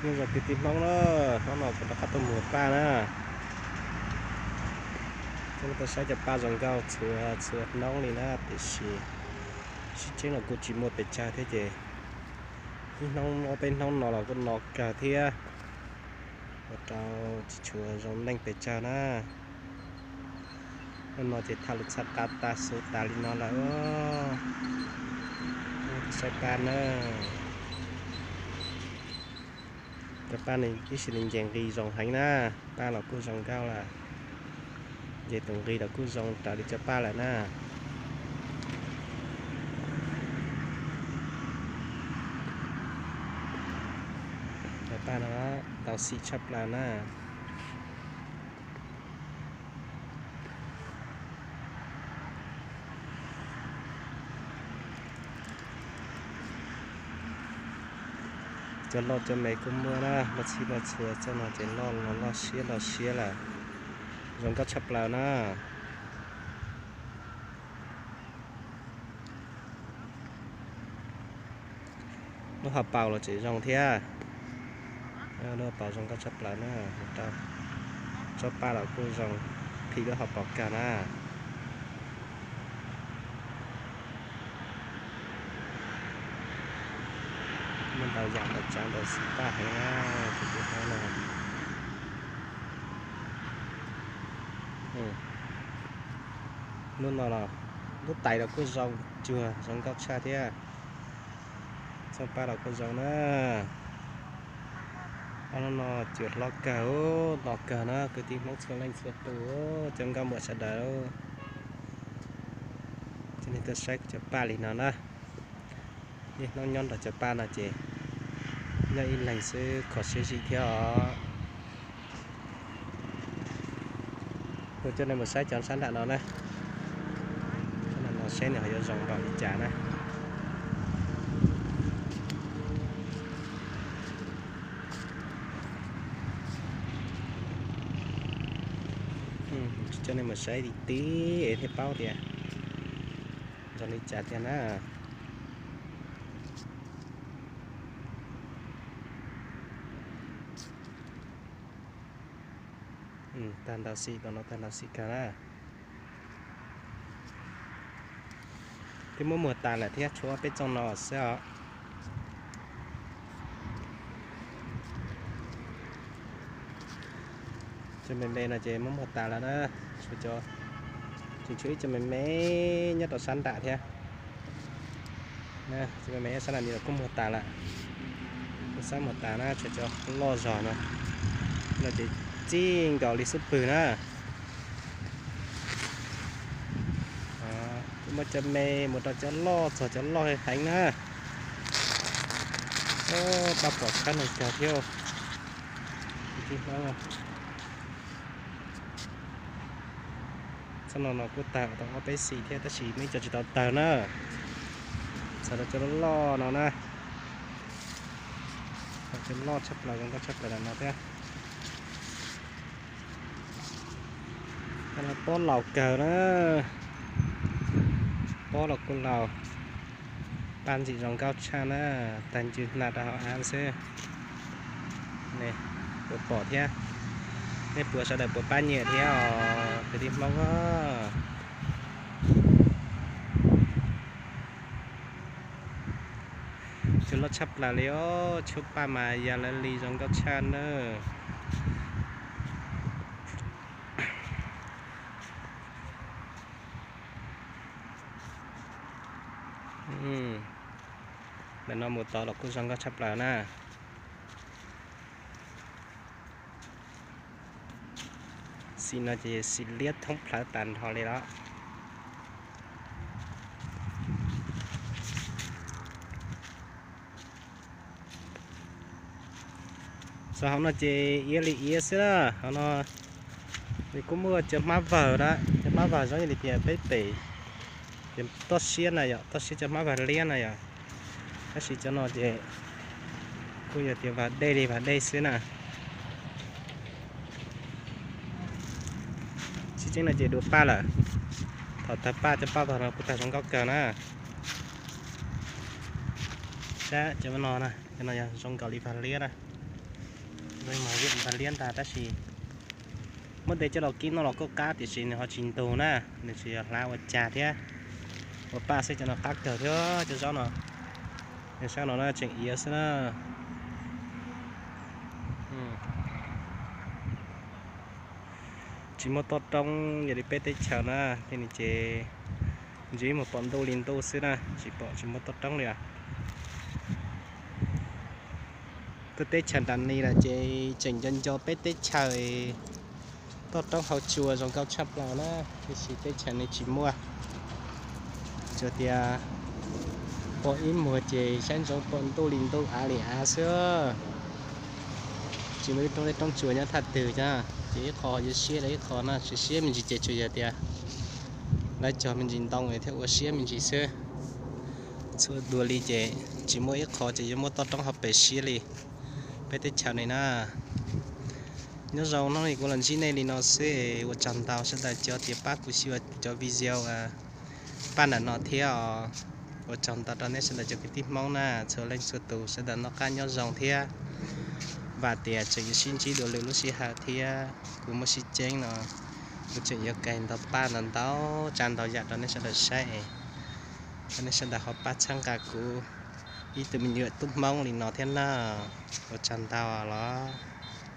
Nyob zoo kwv tij Hmoob na, hnub no kuv rov qab tuaj mus paj na. Coj nej tuaj saib cov paj zoo nkauj txhua txhua hnub li na, tiam sis sib tseeb los kuj tsis muaj pes tsawg thiab ces ib hnub ob peb hnub no los kuj no kawg thiab, ua rau tsis tshua zoo neej pes tsawg na. Hnub no ces thaj lus txhaj qab tas xu tas li no lawm. Saib paj na. Cov paj no ib sim neej nce nqi zoo heev na, paj los kuj zoo nkauj lawm, nce tus nqi los kuj zoo raws li cov paj lawm na. Cov paj no ntau xim tshaj plaws na. Cov loj cov me kuj muaj na, loj txhij loj txhua, txoj no ces loj los loj siab loj siab lawm, zoo nkauj tshaj plaws na. Lub hauv paus los tseem zoo thiab. Lub hauv paus zoo nkauj tshaj plaws na. Tsob paj los kuj zoo, phim lub hauv paus kawg na. Muaj ntau yam ntau tsav ntau xim paj heev na, tus tib hmoob no. Lub no los lub tais los kuj zoo cuag zoo nkauj tshaj thiab. Txoj paj los kuj zoo na. Ob hnub no cuam hlob kawg, no kawg na, kwv tij hmoob txhua leej txhua tus, cov nkauj muam sawv daws. Coj nej tuaj saib kuv cov paj li no na. Niaj hnub nyob nrog cov paj no ces nyob ib leeg xwb kho siab zim thiab os. Kuv coj nej mus saib cov sab nram no na. Sab nram no seb nws ho yuav zoo npaum li cas na. Coj nej mus saib tib tib es thiaj paub tias zoo li cas tiag na. Tag ntau xim, tom no tag ntau xim kawg na. Twb muab muag tas lawm thiab, tshuav peb txoj no xwb os. Cov me me no ces muab muag tas lawm na, tshuav cov, tseem tshuav ib co me me nyob rau sab nram thiab. Cov me me nyob sab nram no los kuj muag tas lawm, kuj xab muag tas na, tshuav cov loj zog no, no ces txij nkaus li xub pwg na. Muab cov me mus rau cov loj txog cov loj heev na. Paj pom tshab neeg kawg thiab. Txoj no no kuj tawg tau ob peb xim thiab tab sis muaj ib co tsis tau tawg na. Txog rau cov loj loj no na, cov loj tshaj plaws, zoo nkauj tshaj plaws no thiab. Pob laus kawg na, pob los kuj laus, paj ntxim zoo nkauj tshaj na, tag ncw hna rau hauv av xwb. Puas pom thiab, nej puas sawv daws puas pab nyiam thiab os kwv tij Hmoob? Cua loj tshaj plaws li os, tshuab paj mas yam lawv li zoo nkauj tshaj na. Ntawm no mus tod los kuj zoo nkauj tshaj plaws na. Xim no ces xim liab thoob plhawv tas nrho li los. Txog hauv no ces iav li iav xwb na, hauv no nws kuj muaj cov hmab vawg na, cov hmab vawg zoo li tias peb pem ces toj siab na yom, toj siab cov hmab vawg liab na yom. Tab sis cov no ces kuj yog tias vawg dej li vawg dej xwb na. Sib tseeb no ces dua paj lawm, thaum tawg paj cov paj vawg no kuj tawg zoo nkauj kawg na. Saib cov no na, cov no yog zoo nkaus li vawg liab na. Ntag liab ntag tab sis muab de coj los kib noj los kuj qab tiam sis nws ho tsis ntug na, nws tsis yog hlav ua cas thiab. Ua paj xwb cov no qab kawg thiab cov zaub no. Sab no na tseem iav xwb na. Tsis muaj toj roob yog li peb teb chaws na, tej no ces ntsib mus pom ntuj li ntuj xwb na, tsis pom tsis muaj toj roob li. Tuaj teb chaws nram ni lawm ces tseem nco nco peb teb chaws toj roob hauv tsuas zoo nkauj tshaj plaws na, tiam sis teb chaws no tsis muaj. Tsuas tias pom ib muag ces saib ntsoov pom ntuj li ntuj av li av xwb. Tsis muaj ib roob teb roob tsuas nyob thaj twg na, ces ib qho yuav siab rau ib qho na, tsis siab me ntsis ces tsuas yog tias lawv cog me ntsis ntoo thiab ua siab me ntsis xwb. Txhua dua li ces tsis muaj ib qho ces yuav muaj toj roob hauv pes siab li peb teb chaws no na. Nyob zoo hnub no kuv los ntsib nej li no xwb, ua tsaug ntau sawv daws cov tias pab kuv xyuas cov video paj nram no thiab os. Ua tsaug ntau rau nej sawv daws cov kwv tij Hmoob na, txhua leej txhua tus sawv daws noj qab nyob zoo thiab. Vam tias tseem yuav sib ntsib dua lwm lub sij hawm thiab kuv muaj sib ceeb no kuv tseem yuav kais ntau paj ntau ntau tsa ntau yam rau nej sawv daws saib, kom nej sawv daws ho pab txhawb nqa kuv ib tug me nyuam tub Hmoob li no thiab na. Ua tsaug ntau los.